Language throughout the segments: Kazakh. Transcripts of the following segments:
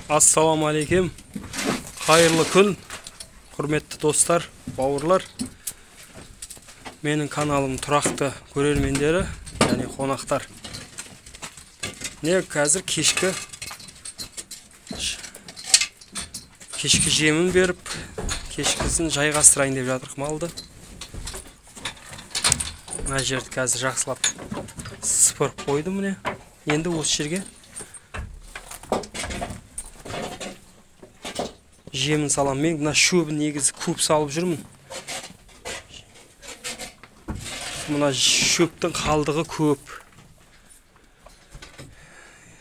Ассалаумағалейкум. Қайырлы күн, құрметті достар, бауырлар. Менің каналым тұрақты көрермендері және қонақтар. Не қазір кешкі жемін беріп, кешкісін жайғастырайын деп жатырық малды. Мына жерді қазір жақсылап сыпырып қойдым міне. Енді осы жерге жемін салам. Мен мына шөбін негізі көп салып жүрмін. Мына шөптің қалдығы көп.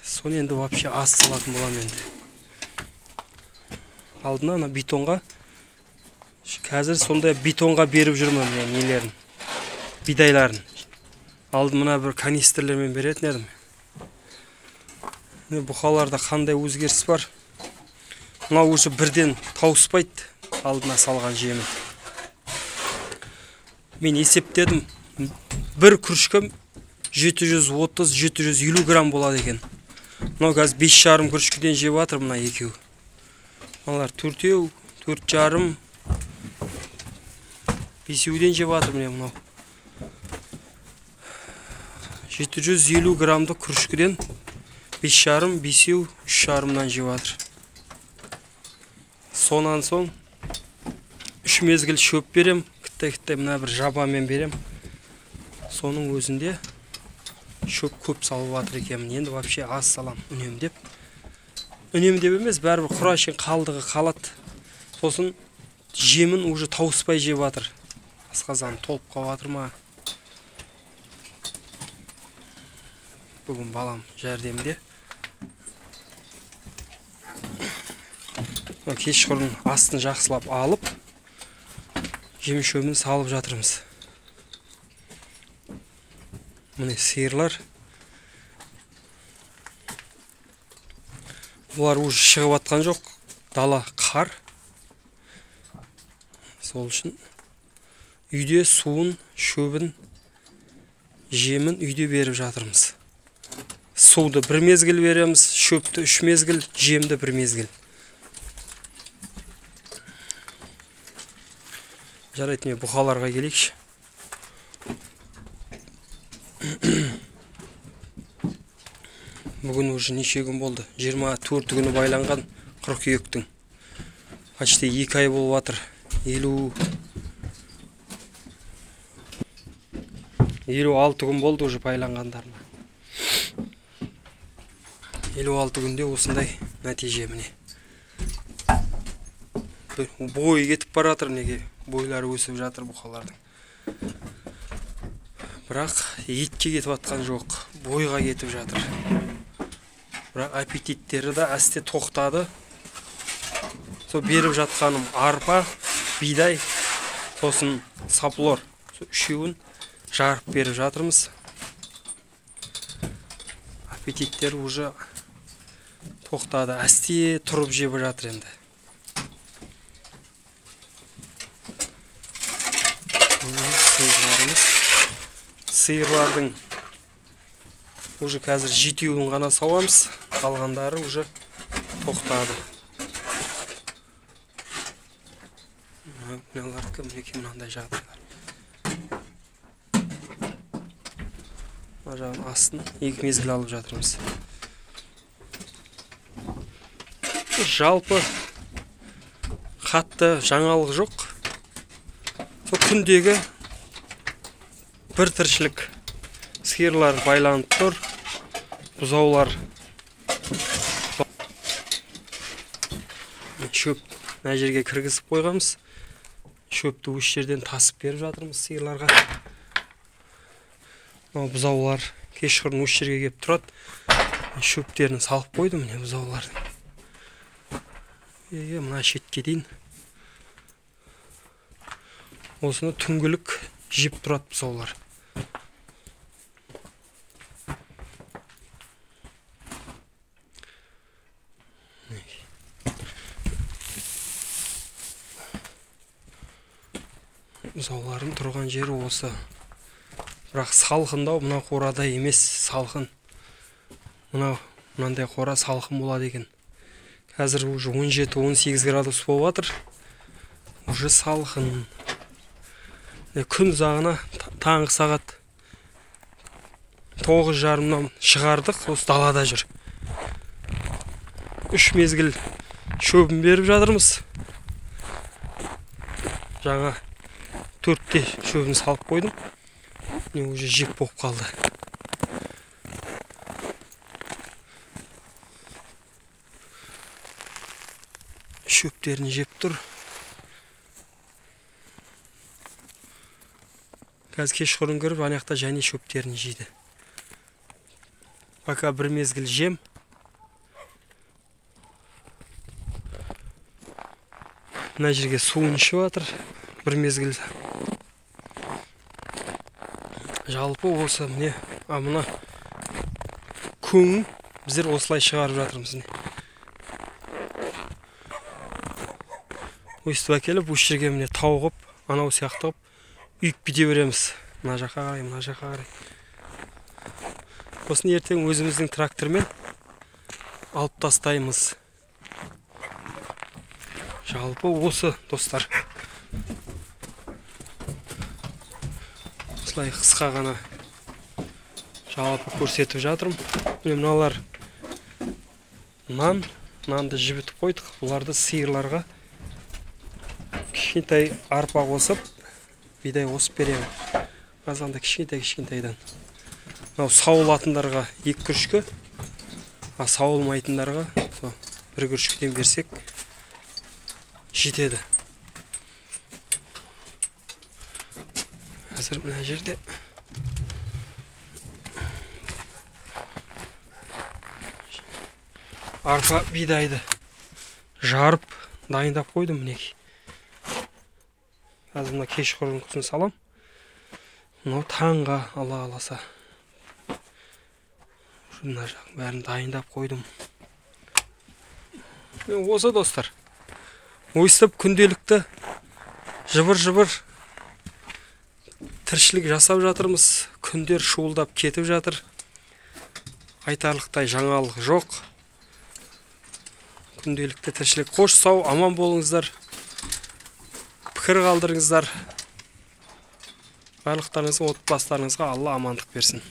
Соны енді вообще аз салатын боламын енді. Алдына ана бетонға, қазір сондай бетонға беріп жүрмін мына нелерін, бидайларын. Алдын мына бір канистрлермен беретін едім. Міне бұқаларда қандай өзгеріс бар. Мынау уже бірден тауыспайды алдына салған жемін. Мен есептедім, бір күрішкім 730-750 грамм болады екен. Мынау қазір 5,5 күрішкіден жеп жатыр мына екеуі. Мыналар төртеу, 4,5, бесеуден жеп жатыр міне мынау. 750 граммдық күрішкіден 5,5, бесеу, 3,5-нан жеп жатыр. Сонан соң 3 мезгіл шөп берем, кітте-кітте мына бір жабамен берем. Соның өзінде шөп көп салып жатыр екенмін. Енді вообще аз салам, үнемдеп. Үнемдеп емес, бәрібір құрашын қалдығы қалады. Сосын жемін уже тауыспай жеп жатыр. Асқазан толып қалып жатыр ма? Бүгін балам жәрдемде. Кешқұрын астын жақсылап алып, жем шөбін салып жатырмыз. Міне сиырлар. Бұлар уже шығып атқан жоқ. Дала қар. Сол үшін үйде суын, шөбін, жемін үйде беріп жатырмыз. Суды бір мезгіл береміз, шөпті 3 мезгіл, жемді бір мезгіл. Жарайды, мен бұқаларға келейікші. Бүгін уже неше күн болды? 24 күні байланған қыркүйектің. Почти 2 ай болып жатыр. 56 күн болды уже байланғандарына. 56 күнде осындай нәтиже міне. Бойы кетіп бара жатыр неге? Бойлары өсіп жатыр бұқалардың. Бірақ етке кетіп жатқан жоқ, бойға кетіп жатыр. Бірақ аппетиттері де әсте тоқтады. Сол беріп жатқаным арпа, бидай, сосын саплор. Сол үшеуін жарып беріп жатырмыз. Аппетиттері уже тоқтады, әсте тұрып жеп жатыр енді. Сиырлардың уже қазір 7-уін ғана сауамыз, қалғандары уже тоқтады. Мыналардікі мінекей мынандай жағдайлар. Мына жағын астын 2 мезгіл алып жатырмыз. Жалпы қатты жаңалық жоқ. Сол күндегі бір тіршілік. Сиырлар байланып тұр, бұзаулар шөп мына жерге кіргізіп қойғанбыз. Шөпті осы жерден тасып беріп жатырмыз сиырларға. Мынау бұзаулар кешқұрын осы жерге келіп тұрады. Шөптерін салып қойдым міне бұзаулардың. Мына шетке дейін осыны түнгілік жеп тұрады бұзаулар. Бұзаулардың тұрған жері осы. Бірақ салқындау мына қорада емес, салқын. Мынандай қора салқын болады екен. Қазір уже 17-18 градус болып жатыр. Уже салқын. Күн ұзағына таңғы сағат 9:30-нан шығардық, осы далада жүр. 3 мезгіл шөбін беріп жатырмыз. Жаңа 4-те шөбін салып қойдым. Міне уже жеп болып қалды. Шөптерін жеп тұр. Қазір кешқұрым кіріп, ана жақта және шөптерін жейді. Пока бір мезгіл жем. Мына жерге суын ішіп жатыр. Бір мезгіл. Жалпы осы міне, мына көң біздер осылай шығарып жатырмыз. Өстіп әкеліп, осы жерге міне тау қып, анау сияқты қып, үйіп кете береміз. Мына жаққа қарай, мына жаққа қарай. Осыны ертең өзіміздің трактормен алып тастаймыз. Жалпы осы, достар. Осылай қысқа ғана жалпы көрсетіп жатырмын. Міне мыналар нан, нанды жібітіп қойдық. Бұларды сиырларға кішкентай арпа қосып, бидай қосып беремін. Қазанда кішкентай кішкентайдан. Мынау сауылатындарға 2 күрішкі, а сауылмайтындарға сол 1 күрішкіден берсек жетеді. Қазір мына жерде арпа бидайды жарып дайындап қойдым мінекей. Қазір мына кешқұрымғысын салам. Мынау таңға Алла қаласа. Мына жақ бәрін дайындап қойдым. Осы достар. Өстіп күнделікті жыбыр-жыбыр тіршілік жасап жатырмыз. Күндер шуылдап кетіп жатыр. Айтарлықтай жаңалық жоқ. Күнделікті тіршілік. Қош сау, аман болыңыздар. Пікір қалдырыңыздар. Барлықтарыңызға, отбасыларыңызға Алла амандық берсін.